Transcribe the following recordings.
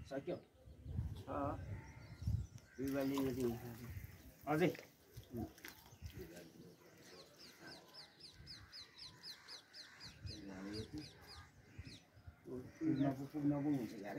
सक्यो दुई बाल्टी जति हुन्छ अझै पुग्न हुन्छ यार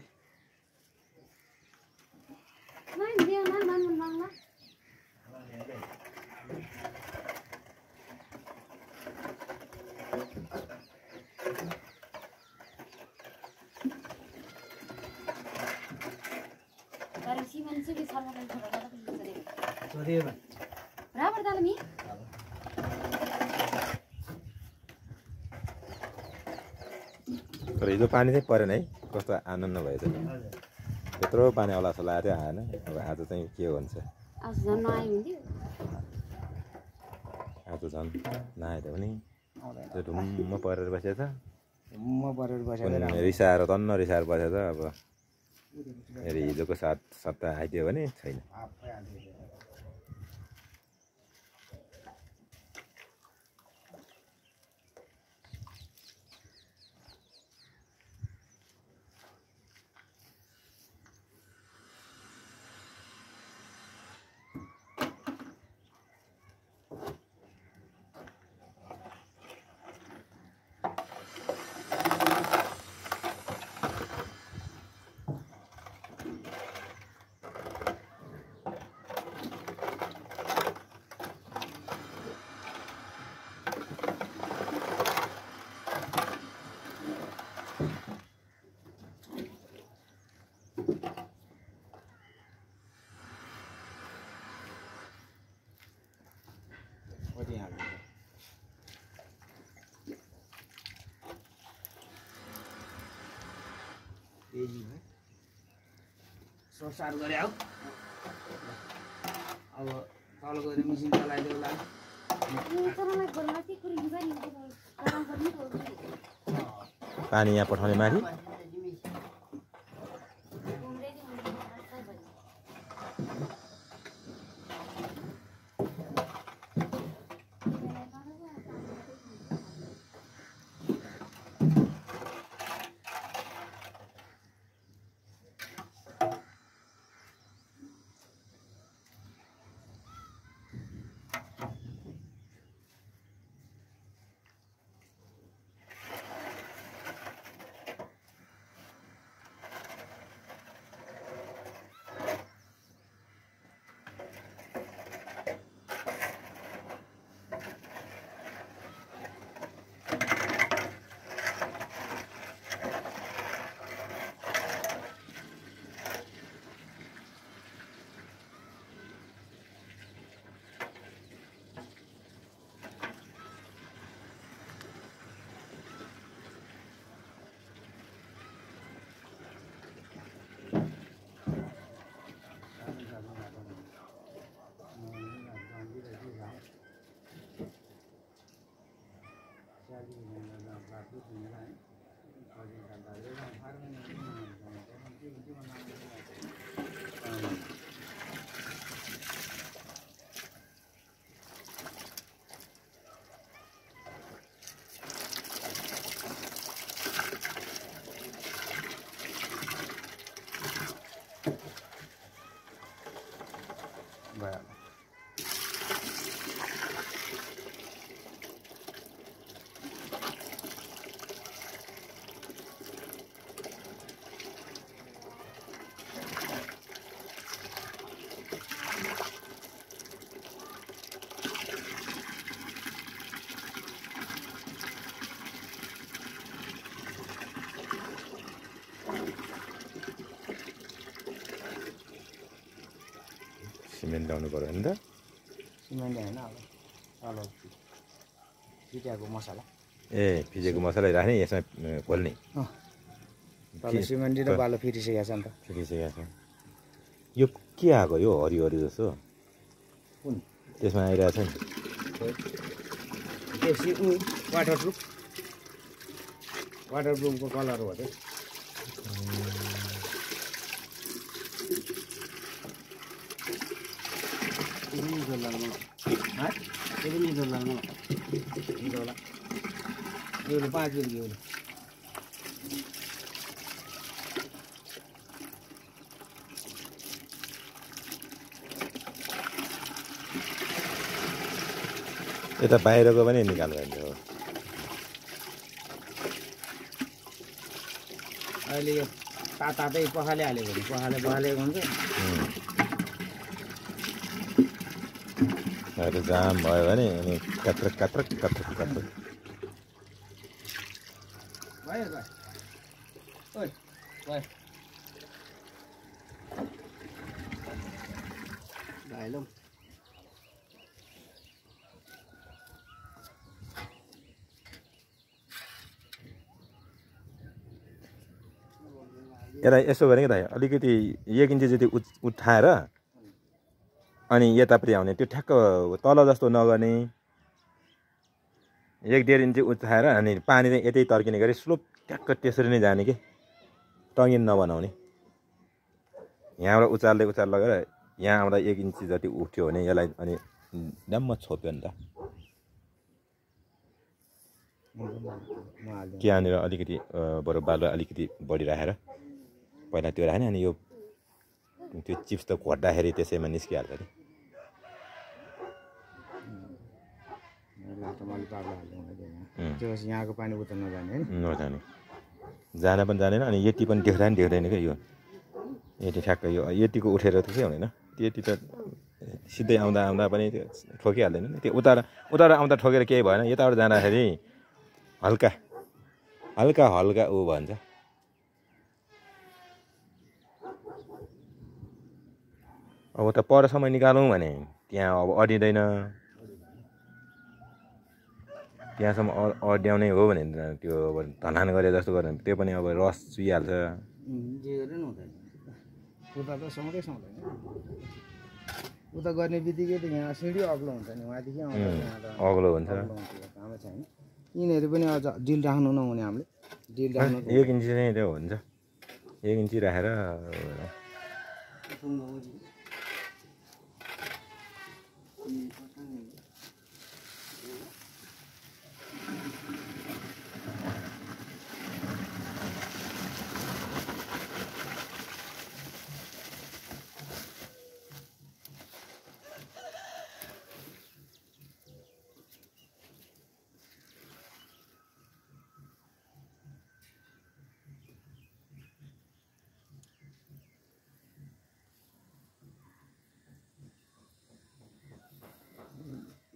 तर हिजो पानी चाहिँ परेन है कस्तो आनन्द भयो त त्यत्रो पानी अलासला थियो आएन अब आज चाहिँ के हुन्छ आज झन् नआए पनि ढुम्म परेर बसेछ रिसाएर तन्न रिसाएर बसेछ अब फेरि हिजोको सट्टा आइदियो भने छैन सार गरे अब तल गएर मिसिन चलाइदेऊ ला पानी यहाँ पठाउने माथि सिमेन्ट ल्याउनु पर्यो नि त सिमेन्ट हैन अब फिटेको मसला ए फिटेको मसला राख्ने यसमा पोल्ने तल सिमेन्ट र बालो फिटिसकेको छ नि त फिटिसकेको छ यो के आएको यो हरियो हरियो जस्तो कुन त्यसमा आइरहेछ नि त्यसै वाटरप्रुफको कलर हो त्यो यो 5 रुपैयाँ यता बाहिरको पनि निकाल्नु हुन्छ हो अहिले यो तातै पखाले हाल्यो भने पखालेको हुन्छ अहिले जाम भयो भने अनि कात्रक कात्रक कात्रक कात्रक भयो ओइ भयो भाइलो यसलाई यसो गर्ने कि दाइ अलिकति 1 इन्ची जति उठाएर अनि यतापट्टि आउने त्यो ठ्याक्क तल जस्तो नगर्ने 1.5 इन्ची उठाएर अनि पानी चाहिँ यतै तर्किने गरी स्लोप ठ्याक्क त्यसरी नै जाने कि टङ्गिन नबनाउने यहाँबाट उचाल्दै लगेर यहाँ आउँदा 1 इन्ची जति उठ्यो भने यसलाई अनि डम्म छोप्यो नि त कि यहाँनिर अलिकति बरु बालुवा अलिकति बढी राखेर पहिला त्यो राख्ने अनि यो त्यो चिप्स त घोट्दाखेरि त्यसैमा निस्किहाल्छ नि यहाँको पानी उता नजाने नजाने जान पनि जानेन अनि यति पनि देख्दैन क्या यो यति ठ्याक्क यो यतिको उठेर त के हुँदैन त्यति त सिधै आउँदा पनि त्यो ठोकिहाल्दैन नि त्यो उता आउँदा ठोकेर केही भएन यताबाट जाँदाखेरि हल्का ऊ भन्छ अब त परसम्म निकालौँ भने त्यहाँ अब अडिँदैन त्यहाँसम्म अड्याउने हो भने त्यो अब धनान गरे जस्तो गर्यो भने त्यो पनि अब रस चुइहाल्छ उता त समाउँदैन उता गर्ने बित्तिकै त यहाँ सिँढी अग्लो हुन्छ नि उहाँदेखि अग्लो हुन्छ काम छैन यिनीहरू पनि अझ डिल राख्नु नहुने हामीले डिल राख्नु 1 इन्ची चाहिँ त्यो हुन्छ 1 इन्ची राखेर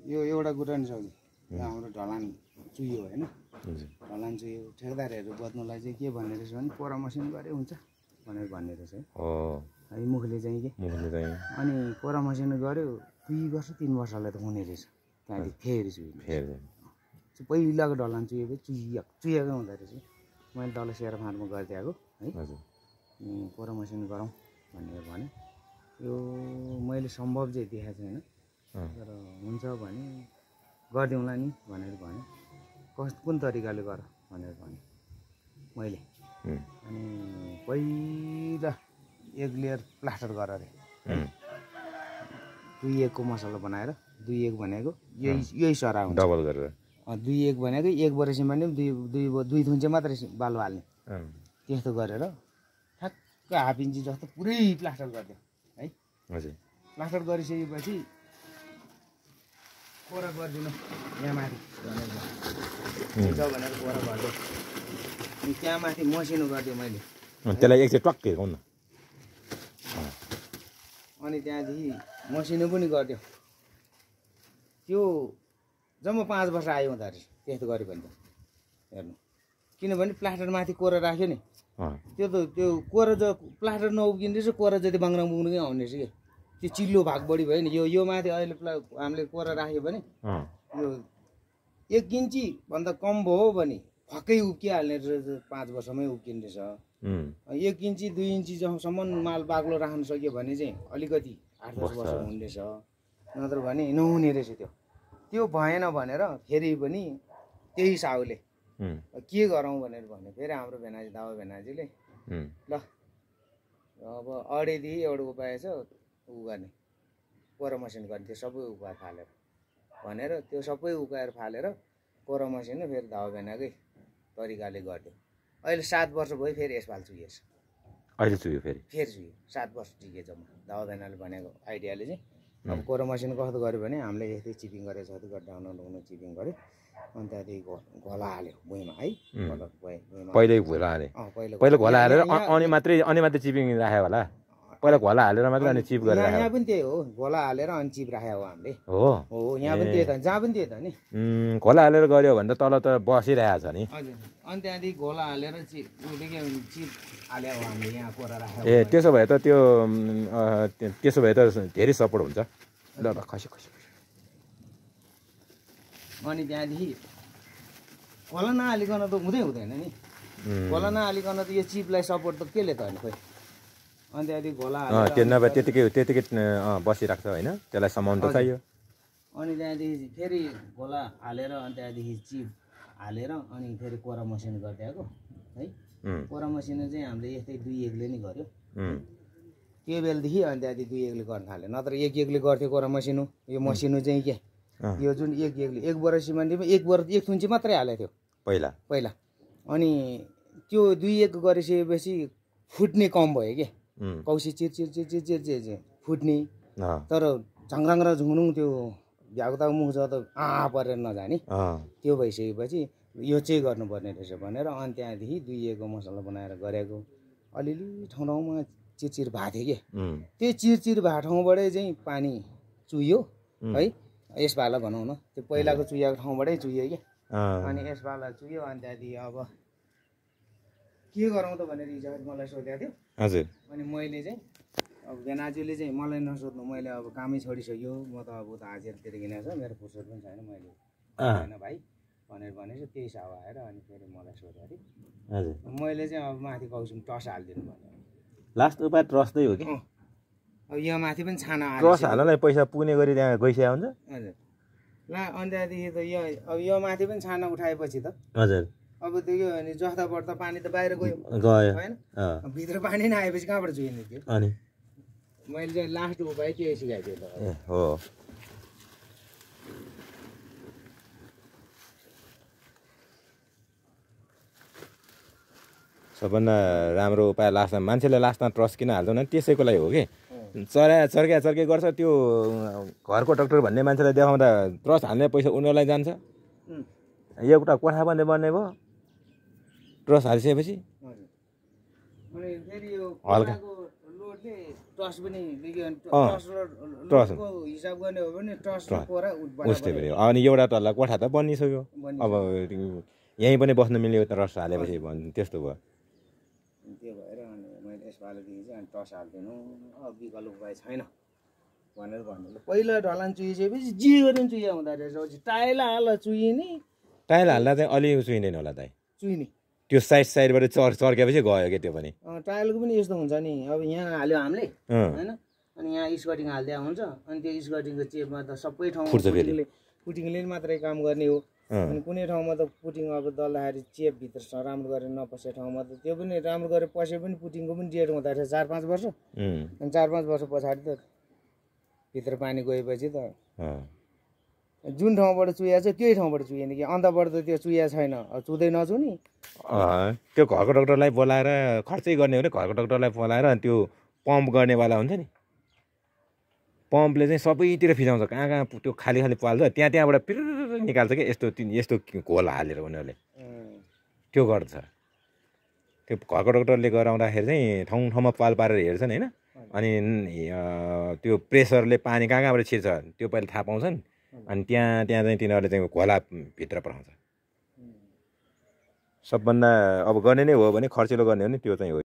यो एउटा कुरा नि सक्यो हाम्रो ढलान चुयो होइन ढलान चुयो ठेकदारहरू बद्नुलाई चाहिँ के भन्ने रहेछ भने परामर्शन गरे हुन्छ भनेर भन्ने रहेछ है मुखले चाहिँ के अनि परामर्शन गऱ्यो 2 वर्ष 3 वर्षलाई त हुने रहेछ त्यहाँदेखि फेरि चुयो पहिलाको ढलान चुहेको चुहेको हुँदो रहेछ मैले तल सेयर फार्ममा गरिदिएको है परामर्शन गरौँ भनेर भने यो मैले सम्भव चाहिँ देखाएको छैन तर हुन्छ भने गरिदिउँला नि भनेर भने कुन तरिकाले गर भनेर भने मैले अनि पहिला 1 लेयर प्लास्टर गर अरे 2-1 को मसला बनाएर 2-1 भनेको यही सरा हुन्छ डबल गरेर 2-1 भनेको 1 वर्षमा पनि दुई थुन्चे मात्रै बालु हाल्ने त्यस्तो गरेर ठ्याक्क हाफ इन्ची जस्तो पुरै प्लास्टर गरिदियो है हजुर प्लास्टर गरिसकेपछि कोरा गरिदिनु यहाँ माथि भनेर भनेर कोरा गरिदियो अनि त्यहाँ माथि मसिनो गरिदियो मैले त्यसलाई एकचोटि टक्क हेरौँ न अनि त्यहाँदेखि मसिनो पनि गरिदियो त्यो जम्मा 5 वर्ष आयो हुँदो रहेछ त्यस्तो गऱ्यो भने त हेर्नु किनभने प्लास्टर माथि कोरा राख्यो नि त्यो कोरा प्लास्टर नउब्किने रहेछ कोरा जति बाङ्राङ बुङ्रुङै आउने रहेछ कि त्यो चिल्लो भाग बढी भयो नि यो माथि अहिले हामीले कोरा राख्यो भने यो 1 इन्ची भन्दा कम भयो भने फक्कै उब्किहाल्ने रहेछ 5 वर्षमै उब्किने रहेछ 1 इन्ची 2 इन्ची जसम्म माल बाक्लो राख्न सक्यो भने चाहिँ अलिकति 8-10 वर्ष हुने रहेछ नत्र भने नहुने रहेछ त्यो भएन भनेर फेरि पनि त्यही साउले के गरौँ भनेर भन्यो फेरि हाम्रो भेनाजी दावा भेनाजीले ल अब अडेदेखि एउटा उपाय छ उ गर्ने परामर्शन गर्ने त्यो सबै उपाय फालेर भनेर त्यो सबै उपाय फालेर परामर्शन फेरि दावा भेनाकै तरिकाले गरिदियो अहिले 7 वर्ष भयो फेरि यसपालि चुहिएछ अहिले चुह्यो फेरि चुह्यो 7 वर्ष टिके जम्मा दावा भेनाले भनेको आइडियाले चाहिँ अब कोरा मसिन कस्तो गर्यो भने हामीले यस्तै चिपिङ गरेर जति गरेर डाउन चिपिङ गर्यो अनि त्यहाँदेखि घोला हाल्यो भुइँमा है पहिल्यै घोला हाले पहिला पहिला घोला हालेर अनि मात्रै चिपिङ राख्यो होला पहिला घोला हालेर मात्रै अनि चिप गरेर यहाँ पनि त्यही हो घोला हालेर अनि चिप राख्यो हो हामीले हो यहाँ पनि त्यही त जहाँ पनि त्यही त नि घोला हालेर गऱ्यो भने त तल त बसिरहेको छ नि हजुर अनि त्यहाँदेखि घोला हालेर चिप हाल्यो हो हामीले यहाँ कोरा राख्यो ए त्यसो भए त त्यसो भए त धेरै सपोर्ट हुन्छ ल खसी अनि त्यहाँदेखि खोला नहालिकन त हुँदैन नि खोला नहालिकन त यो चिपलाई सपोर्ट त केले त होइन खोइ अनि त्यहाँदेखि घोला त्यो नभए त्यतिकै बसिराख्छ होइन त्यसलाई समाउनु त चाहियो अनि त्यहाँदेखि फेरि घोला हालेर अनि त्यहाँदेखि चिप हालेर अनि फेरि कोरा मसिनो गरिदिएको है कोरा मसिनो चाहिँ हामीले यस्तै 2 एकले नै गर्यो त्यो बेलदेखि अनि त्यहाँदेखि 2 एकले गर्न थाल्यो नत्र 1 एकले गर्थ्यो कोरा मसिनो यो मसिनो चाहिँ के यो जुन 1 एकले 1 बोरा सिमेन्टमा 1 थुन्ची मात्रै हालेको थियो पहिला अनि त्यो 2 एक गरिसकेपछि फुट्ने कम भयो के कौसी चिर फुट्ने तर झङ्राङ र झुङरुङ त्यो भ्याउता मुख ज त परेर नजाने त्यो भइसकेपछि यो चाहिँ गर्नुपर्ने रहेछ भनेर अनि त्यहाँदेखि 2 एकको मसला बनाएर गरेको अलिअलि ठाउँमा चिरचिर भएको थियो कि त्यो चिरचिर भएको ठाउँबाटै चाहिँ पानी चुहियो है यसपाला भनौँ न त्यो पहिलाको चुहिएको ठाउँबाटै चुहियो कि अनि यसपाला चुहियो अनि त्यहाँदेखि अब के गरौँ त भनेर हिजो मलाई सोधेको थियो हजुर अनि मैले चाहिँ अब बेनाजुले चाहिँ मलाई नसोध्नु मैले अब कामै छोडिसक्यो म त अब उता हाजिरातिर किनेको छ मेरो फुर्सद पनि छैन मैले होइन भाइ भनेर भनेपछि त्यही साव आएर अनि फेरि मलाई सोधेको थियो हजुर मैले चाहिँ अब माथि कौसुम टस हालिदिनु भन्यो लास्ट उपाय ट्रस्टै हो कि अब यो माथि पनि छाना ट्रस्ट हाल्नलाई पैसा पुग्ने गरी त्यहाँ गइसकेको हुन्छ हजुर ला अनि त्यहाँदेखि त यो माथि पनि छाना उठाएपछि त हजुर अब त्यो अनि जस्ता बढ्दा पानी त बाहिर गयो होइन भित्र पानी नै आएपछि कहाँबाट चुहिने थियो अनि मैले चाहिँ लास्ट उपाय त्यही सिकाएको थिएँ त हो सबभन्दा राम्रो उपाय लास्टमा मान्छेले लास्टमा ट्रस्ट किन हाल्दैन त्यसैको लागि हो कि चर्के गर्छ त्यो घरको डक्टर भन्ने मान्छेलाई देखाउँदा ट्रस्ट हाल्ने पैसा उनीहरूलाई जान्छ एउटा कोठा बन्ने भयो ट्रस्ट हालिसकेपछि हल्का हिसाब गर्ने हो भने उस्तै भयो अनि एउटा तल्ला कोठा त बनिसक्यो अब यहीँ पनि बस्न मिल्यो ट्रस्ट हालेपछि त्यस्तो भयो त्यो भएर अनि मैले यसपालिदेखि चाहिँ अनि टस हाल्दिनँ अब विकल्प उपाय छैन भनेर भन्नु पहिला ढलान चुहिसकेपछि जे गरे पनि चुहिया हुँदो रहेछ टाइला हाल्दा चुहिने टाइल हाल्दा चाहिँ अलि चुहिँदैन होला दाइ चुहिने त्यो साइडबाट चर्केपछि गयो क्या त्यो पनि टाइलको पनि यस्तो हुन्छ नि अब यहाँ हाल्यो हामीले होइन अनि यहाँ स्कर्टिङ हालिदिया हुन्छ अनि त्यो स्कर्टिङको चेपमा त सबै ठाउँमा पुटिङले मात्रै काम गर्ने हो अनि कुनै ठाउँमा त पुटिङ अब दल्दाखेरि चेपभित्र राम्रो गरेर नपसेको ठाउँमा त त्यो पनि राम्रो गरेर पसे पनि पुटिङको पनि डेट हुँदो रहेछ 4-5 वर्ष अनि 4-5 वर्ष पछाडि त भित्र पानी गएपछि त जुन ठाउँबाट चुहिया छ त्यही ठाउँबाट चुहिएन कि अन्तबाट त त्यो चुहिया छैन चुह्दै नचुनी त्यो घरको डक्टरलाई बोलाएर खर्चै गर्ने हो भने घरको डक्टरलाई बोलाएर त्यो पम्प गर्नेवाला हुन्छ नि पम्पले चाहिँ सबैतिर फिजाउँछ कहाँ त्यो खाली पाल्छ त्यहाँबाट पिर निकाल्छ कि यस्तो घोल हालेर उनीहरूले त्यो गर्छ त्यो घरको डक्टरले गराउँदाखेरि चाहिँ ठाउँमा पाल पारेर हेर्छन् होइन अनि त्यो प्रेसरले पानी कहाँबाट छिर्छ त्यो पहिला थाहा पाउँछन् अनि त्यहाँ चाहिँ तिनीहरूले चाहिँ घोला भित्र पठाउँछ सबभन्दा अब गर्ने नै हो भने खर्चिलो गर्ने हो भने त्यो चाहिँ हो